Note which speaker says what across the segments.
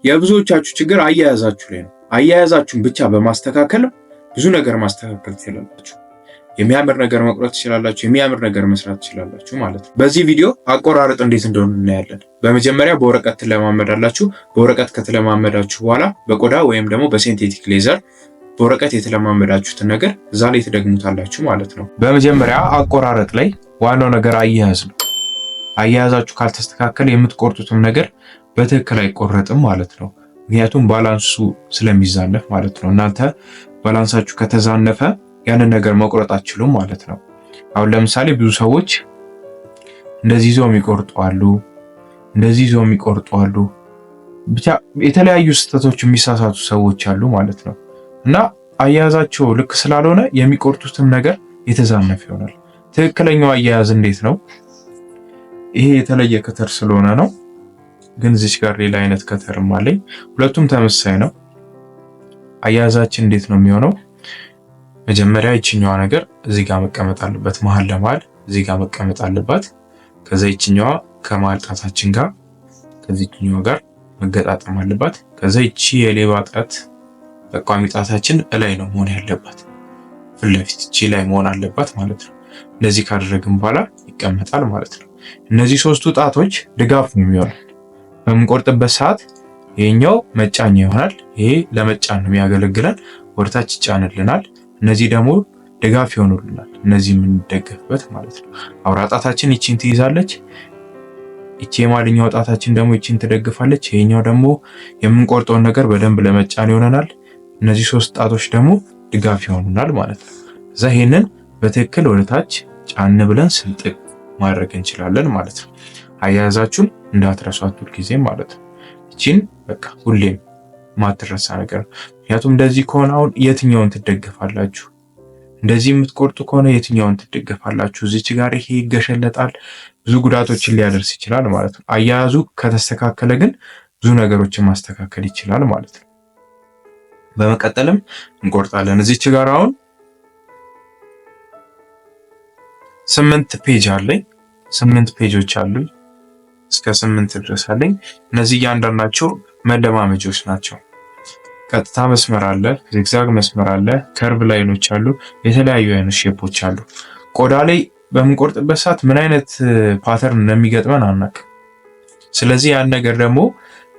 Speaker 1: የብዙዎቻችሁ ችግር አያያዛችሁ ላይ ነው። አያያዛችሁን ብቻ በማስተካከል ብዙ ነገር ማስተካከል ትችላላችሁ። የሚያምር ነገር መቁረጥ ትችላላችሁ። የሚያምር ነገር መስራት ትችላላችሁ ማለት ነው። በዚህ ቪዲዮ አቆራረጥ እንዴት እንደሆነ እናያለን። በመጀመሪያ በወረቀት ትለማመዳላችሁ። በወረቀት ከተለማመዳችሁ በኋላ በቆዳ ወይም ደግሞ በ synthetic leather በወረቀት የተለማመዳችሁትን ነገር እዛ ላይ ትደግሙታላችሁ ማለት ነው። በመጀመሪያ አቆራረጥ ላይ ዋናው ነገር አያያዝ ነው። አያያዛችሁ ካልተስተካከለ የምትቆርጡትም ነገር በትክክል አይቆረጥም ማለት ነው። ምክንያቱም balance ኡ ስለሚዛነፍ ማለት ነው። እናንተ balance ኣችሁ ከተዛነፈ ያንን ነገር መቁረጥ አትችሉም ማለት ነው። አሁን ለምሳሌ ብዙ ሰዎች እንደዚህ ይዘው የሚቆርጡ አሉ፣ እንደዚህ ይዘው የሚቆርጡ አሉ። ብቻ የተለያዩ ስህተቶች የሚሳሳቱ ሰዎች አሉ ማለት ነው። እና አያያዛቸው ልክ ስላልሆነ የሚቆርጡትም ነገር የተዛነፈ ይሆናል። ትክክለኛው አያያዝ እንዴት ነው? ይሄ የተለየ cutter ስለሆነ ነው። ግን እዚች ጋር ሌላ አይነት cutter ም አለኝ። ሁለቱም ተመሳሳይ ነው። አያያዛችን እንዴት ነው የሚሆነው? መጀመሪያ ይችኛዋ ነገር እዚህ ጋር መቀመጥ አለበት፣ መሀል ለመሀል እዚህ ጋር መቀመጥ አለባት። ከዛ ይችኛዋ ከመሀል ጣታችን ጋር ከዚህኛዋ ጋር መገጣጠም አለባት። ከዛ ይቺ የሌባ ጣት ጠቋሚ ጣታችን እላይ ነው መሆን ያለባት፣ ፊት ለፊት እቺ ላይ መሆን አለባት ማለት ነው። እንደዚህ ካደረግን በኋላ ይቀመጣል ማለት ነው። እነዚህ ሶስቱ ጣቶች ድጋፍ ነው የሚሆነው በምንቆርጥበት ሰዓት ይሄኛው መጫኛ ይሆናል። ይሄ ለመጫን ነው የሚያገለግለን፣ ወደታች ይጫንልናል። እነዚህ ደግሞ ድጋፍ ይሆኑልናል። እነዚህ የምንደገፍበት ማለት ነው። አውራ ጣታችን ይቺን ትይዛለች። ይቺ የማልኛው ጣታችን ደግሞ ይቺን ትደግፋለች። ይሄኛው ደግሞ የምንቆርጠውን ነገር በደንብ ለመጫን ይሆነናል። እነዚህ ሶስት ጣቶች ደግሞ ድጋፍ ይሆኑናል ማለት ነው። እዛ ይሄንን በትክክል ወደታች ጫን ብለን ስንጥቅ ማድረግ እንችላለን ማለት ነው። አያያዛችሁን እንዳትረሷት ሁልጊዜ ማለት ነው። ይቺን በቃ ሁሌም ማትረሳ ነገር ነው። ምክንያቱም እንደዚህ ከሆነ አሁን የትኛውን ትደገፋላችሁ? እንደዚህ የምትቆርጡ ከሆነ የትኛውን ትደገፋላችሁ? እዚች ጋር ይሄ ይገሸለጣል፣ ብዙ ጉዳቶችን ሊያደርስ ይችላል ማለት ነው። አያያዙ ከተስተካከለ ግን ብዙ ነገሮችን ማስተካከል ይችላል ማለት ነው። በመቀጠልም እንቆርጣለን። እዚች ጋር አሁን 8 page አለኝ። 8 page ኦች አሉኝ። እስከ 8 ድረስ አለኝ። እነዚህ እያንዳንዳቸው መለማመጃዎች ናቸው። ቀጥታ መስመር አለ፣ zigzag መስመር አለ፣ curve line ኦች አሉ፣ የተለያዩ አይነት shape ኦች አሉ። ቆዳ ላይ በምንቆርጥበት ሰዓት ምን አይነት pattern እንደሚገጥመን አናውቅም። ስለዚህ ያን ነገር ደግሞ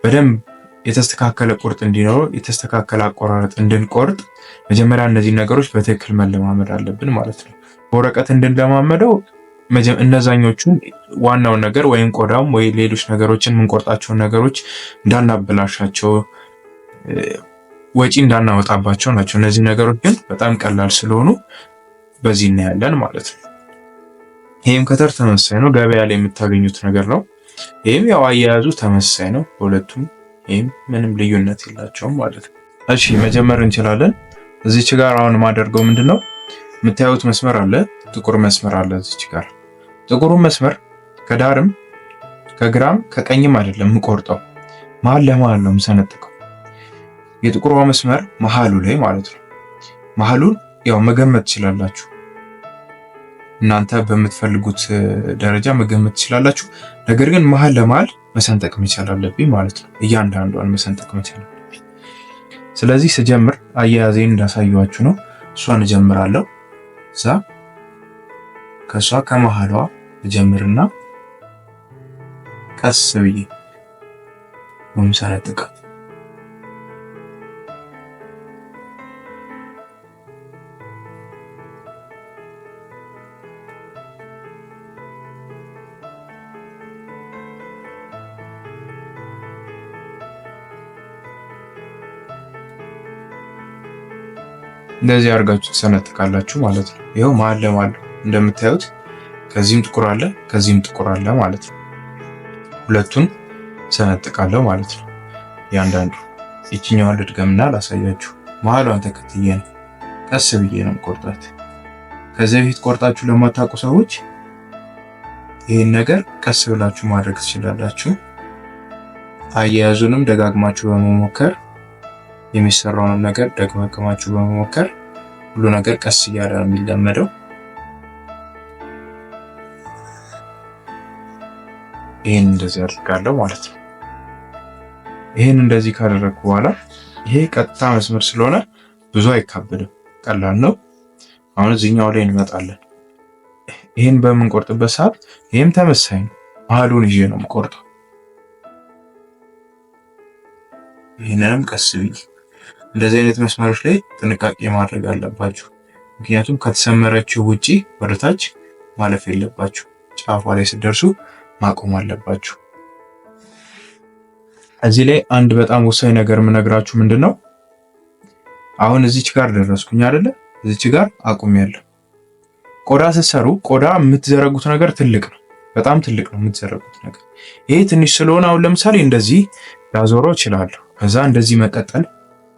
Speaker 1: በደንብ የተስተካከለ ቁርጥ እንዲኖረው የተስተካከለ አቆራረጥ እንድንቆርጥ መጀመሪያ እነዚህ ነገሮች በትክክል መለማመድ አለብን ማለት ነው። በወረቀት እንድንለማመደው እነዛኞቹን ዋናውን ነገር ወይም ቆዳም ወይ ሌሎች ነገሮችን የምንቆርጣቸውን ነገሮች እንዳናበላሻቸው ወጪ እንዳናወጣባቸው ናቸው። እነዚህ ነገሮች ግን በጣም ቀላል ስለሆኑ በዚህ እናያለን ማለት ነው። ይህም cutter ተመሳሳይ ነው፣ ገበያ ላይ የምታገኙት ነገር ነው። ይህም ያው አያያዙ ተመሳሳይ ነው በሁለቱም። ይህም ምንም ልዩነት የላቸውም ማለት ነው። እሺ መጀመር እንችላለን። እዚች ጋር አሁን የማደርገው ምንድን ነው የምታዩት መስመር አለ፣ ጥቁር መስመር አለ እዚች ጋር ጥቁሩ መስመር ከዳርም ከግራም ከቀኝም አይደለም የምቆርጠው፣ መሀል ለመሀል ነው የምሰነጥቀው። የጥቁሯ መስመር መሀሉ ላይ ማለት ነው። መሀሉን ያው መገመት ትችላላችሁ እናንተ በምትፈልጉት ደረጃ መገመት ትችላላችሁ። ነገር ግን መሀል ለመሀል መሰንጠቅ መቻል አለብኝ ማለት ነው። እያንዳንዷን መሰንጠቅ መቻል አለብኝ። ስለዚህ ስጀምር አያያዜን እንዳሳየኋችሁ ነው። እሷን እጀምራለሁ። እዛ ከእሷ ከመሀሏ እጀምርና ቀስ ብዬ ነው የምሰነጥቀው። እንደዚህ አድርጋችሁ ትሰነጥቃላችሁ ማለት ነው። ይኸው መሀል ለመሀል እንደምታዩት ከዚህም ጥቁር አለ ከዚህም ጥቁር አለ ማለት ነው። ሁለቱን ሰነጥቃለሁ ማለት ነው። እያንዳንዱ ይችኛዋን ልድገምና ላሳያችሁ። መሀሏን ተከትዬ ነው ቀስ ብዬ ነው ቆርጣት። ከዚህ በፊት ቆርጣችሁ ለማታውቁ ሰዎች ይህን ነገር ቀስ ብላችሁ ማድረግ ትችላላችሁ። አያያዙንም ደጋግማችሁ በመሞከር የሚሰራውንም ነገር ደጋግማችሁ በመሞከር ሁሉ ነገር ቀስ እያለ ነው የሚለመደው። ይህን እንደዚህ አድርጋለሁ ማለት ነው። ይሄን እንደዚህ ካደረግኩ በኋላ ይሄ ቀጥታ መስመር ስለሆነ ብዙ አይካበድም፣ ቀላል ነው። አሁን እዚህኛው ላይ እንመጣለን። ይሄን በምንቆርጥበት ሰዓት ይሄም ተመሳሳይ ነው። መሀሉን ይዤ ነው የምቆርጠው። ይህንንም ቀስ ብዬ እንደዚህ አይነት መስመሮች ላይ ጥንቃቄ ማድረግ አለባችሁ። ምክንያቱም ከተሰመረችው ውጪ ወደታች ማለፍ የለባችሁ። ጫፏ ላይ ስትደርሱ ማቆም አለባችሁ። እዚህ ላይ አንድ በጣም ወሳኝ ነገር የምነግራችሁ ምንድን ነው፣ አሁን እዚች ጋር ደረስኩኝ አይደለ? እዚች ጋር አቁሜያለሁ። ቆዳ ስትሰሩ ቆዳ የምትዘረጉት ነገር ትልቅ ነው፣ በጣም ትልቅ ነው የምትዘረጉት ነገር። ይሄ ትንሽ ስለሆነ አሁን ለምሳሌ እንደዚህ ላዞረው እችላለሁ። ከዛ እንደዚህ መቀጠል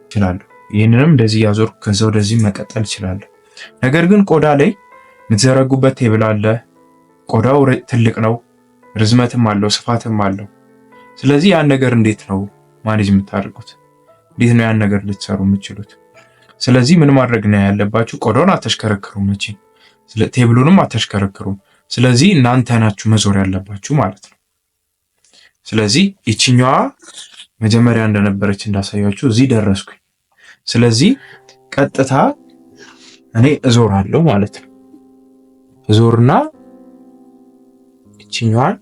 Speaker 1: እችላለሁ። ይህንንም እንደዚህ ያዞርኩ ከዛ ወደዚህ መቀጠል እችላለሁ። ነገር ግን ቆዳ ላይ የምትዘረጉበት table አለ። ቆዳው ትልቅ ነው፣ ርዝመትም አለው ስፋትም አለው። ስለዚህ ያን ነገር እንዴት ነው manage የምታደርጉት? እንዴት ነው ያን ነገር ልትሰሩ የምትችሉት? ስለዚህ ምን ማድረግ ነው ያለባችሁ? ቆዳውን አተሽከረክሩም መቼም፣ table ኡንም አተሽከረክሩም። ስለዚህ እናንተ ናችሁ መዞር ያለባችሁ ማለት ነው። ስለዚህ ይችኛዋ መጀመሪያ እንደነበረች እንዳሳያችሁ እዚህ ደረስኩኝ። ስለዚህ ቀጥታ እኔ እዞራለሁ ማለት ነው። እዞርና ይችኛዋን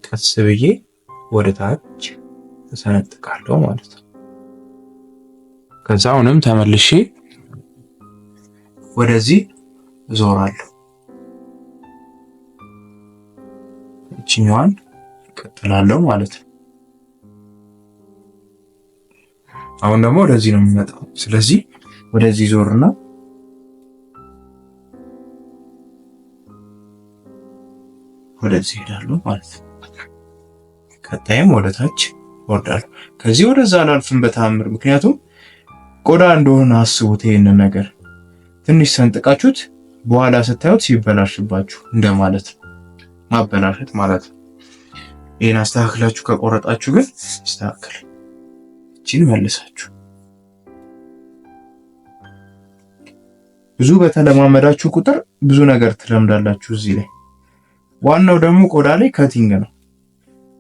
Speaker 1: ቀስ ብዬ ወደ ታች እሰነጥቃለሁ ማለት ነው። ከዛ አሁንም ተመልሼ ወደዚህ እዞራለሁ። ይችኛዋን እቀጥላለሁ ማለት ነው። አሁን ደግሞ ወደዚህ ነው የሚመጣው። ስለዚህ ወደዚህ ዞርና ወደዚህ ሄዳለሁ ማለት ነው። ቀጣይም ወደ ታች ወርዳለሁ። ከዚህ ወደዛ አላልፍም በተአምር፣ ምክንያቱም ቆዳ እንደሆነ አስቡት። ይሄንን ነገር ትንሽ ሰንጥቃችሁት በኋላ ስታዩት ሲበላሽባችሁ እንደማለት ነው፣ ማበላሸት ማለት ነው። ይሄን አስተካክላችሁ ከቆረጣችሁ ግን ይስተካከል። እቺን መልሳችሁ ብዙ በተለማመዳችሁ ቁጥር ብዙ ነገር ትለምዳላችሁ። እዚህ ላይ ዋናው ደግሞ ቆዳ ላይ cutting ነው።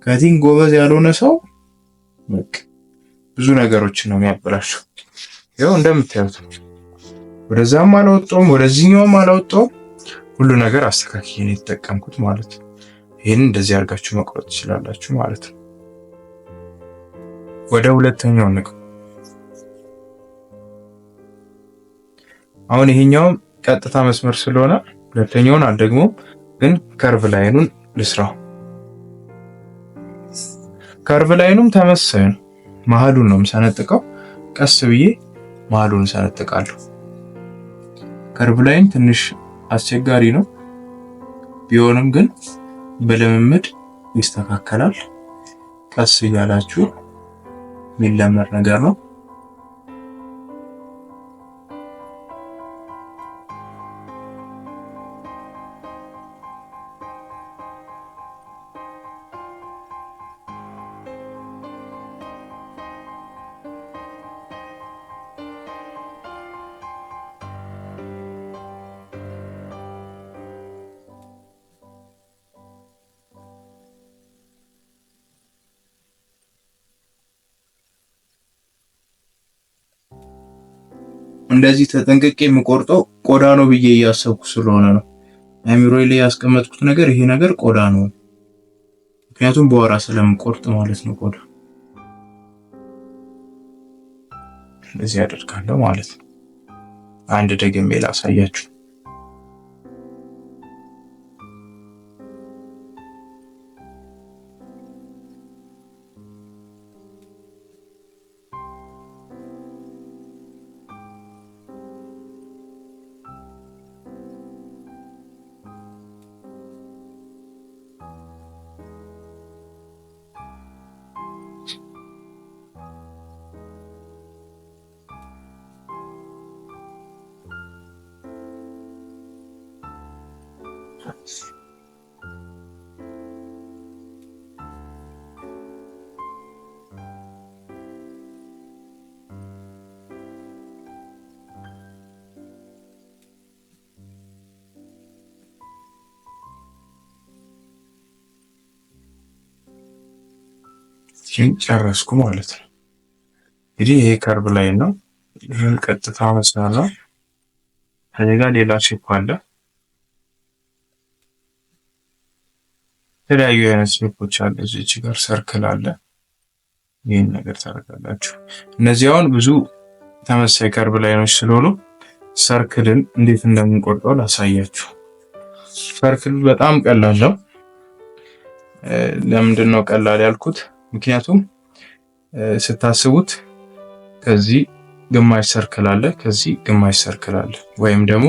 Speaker 1: Cutting ጎበዝ ያልሆነ ሰው በቃ ብዙ ነገሮችን ነው የሚያበላሸው። ይኸው እንደምታዩት ወደዛም አላወጣውም ወደዚህኛውም አላወጣውም። ሁሉ ነገር አስተካክዬ ነው የተጠቀምኩት ማለት ነው። ይህን እንደዚህ አድርጋችሁ መቁረጥ ትችላላችሁ ማለት ነው። ወደ ሁለተኛው ንቅ አሁን ይሄኛውም ቀጥታ መስመር ስለሆነ ሁለተኛውን አልደግሞም፣ ግን curve line ኡን ልስራው። Curve line ኡም ተመሳሳይ ነው። መሀሉን ነው የምሰነጥቀው። ቀስ ብዬ መሀሉን ሰነጥቃለሁ። Curve line ትንሽ አስቸጋሪ ነው፣ ቢሆንም ግን በልምምድ ይስተካከላል። ቀስ እያላችሁ የሚለመድ ነገር ነው። እንደዚህ ተጠንቅቄ የምቆርጠው ቆዳ ነው ብዬ እያሰብኩ ስለሆነ ነው። አእምሮዬ ላይ ያስቀመጥኩት ነገር ይሄ ነገር ቆዳ ነው፣ ምክንያቱም በወራ ስለምቆርጥ ማለት ነው። ቆዳ እንደዚህ አደርጋለሁ ማለት ነው። አንድ ደግሜ ላሳያችሁ። ጨረስኩ ማለት ነው። እንግዲህ ይሄ curve line ነው። ይህን ቀጥታ መስመር ነው። ከዚህ ጋር ሌላ shape አለ። የተለያዩ አይነት shape ኦች አለ። እዚች ጋር circle አለ። ይህን ነገር ታደርጋላችሁ። እነዚህ አሁን ብዙ ተመሳሳይ curve line ኦች ስለሆኑ circle ን እንዴት እንደምንቆርጠው ላሳያችሁ። Circle በጣም ቀላል ነው። ለምንድን ነው ቀላል ያልኩት? ምክንያቱም ስታስቡት ከዚህ ግማሽ circle አለ፣ ከዚህ ግማሽ circle አለ፣ ወይም ደግሞ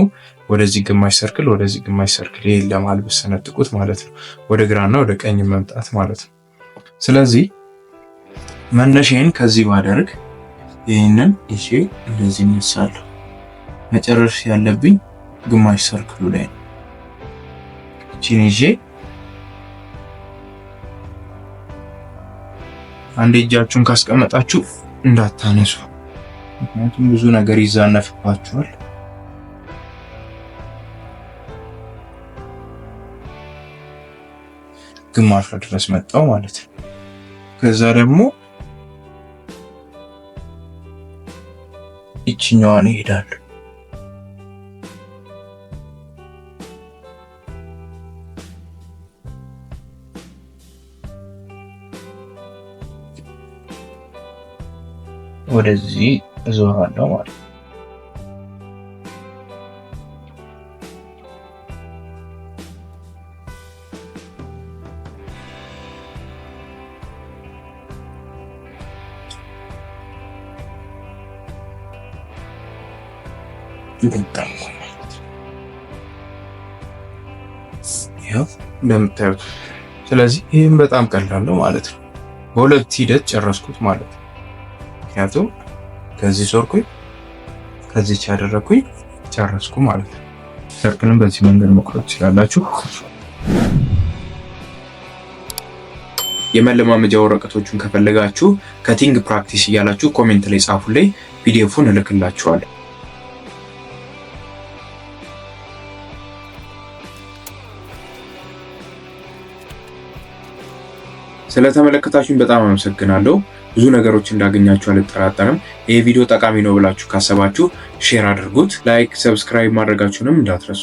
Speaker 1: ወደዚህ ግማሽ circle፣ ወደዚህ ግማሽ circle፣ ይሄን ለመሀል ብትሰነጥቁት ማለት ነው፣ ወደ ግራና ወደ ቀኝ መምጣት ማለት ነው። ስለዚህ መነሻዬን ከዚህ ባደርግ ይህንን ይዤ እንደዚህ እነሳለሁ። መጨረስ ያለብኝ ግማሽ circle ኡ ላይ ነው። እቺን ይዤ አንድ እጃችሁን ካስቀመጣችሁ እንዳታነሱ፣ ምክንያቱም ብዙ ነገር ይዛነፍባችኋል። ግማሿ ድረስ መጣው ማለት ነው። ከዛ ደግሞ ይችኛዋን ይሄዳሉ። ወደዚህ እዞራለሁ ማለት ነው። ይኸው እንደምታዩት። ስለዚህ ይህም በጣም ቀላል ነው ማለት ነው። በሁለት ሂደት ጨረስኩት ማለት ነው። ምክንያቱም ከዚህ ዞርኩኝ፣ ከዚች ያደረኩኝ ጨረስኩ ማለት ነው። Circle ን በዚህ መንገድ መቁረጥ ትችላላችሁ። የመለማመጃ ወረቀቶቹን ከፈለጋችሁ cutting practice እያላችሁ comment ላይ ጻፉልኝ፣ PDF ኡን እልክላችኋለሁ። ስለተመለከታችሁኝ በጣም አመሰግናለሁ። ብዙ ነገሮች እንዳገኛችሁ አልጠራጠርም። ይህ ቪዲዮ ጠቃሚ ነው ብላችሁ ካሰባችሁ share አድርጉት። Like፣ subscribe ማድረጋችሁንም እንዳትረሱ።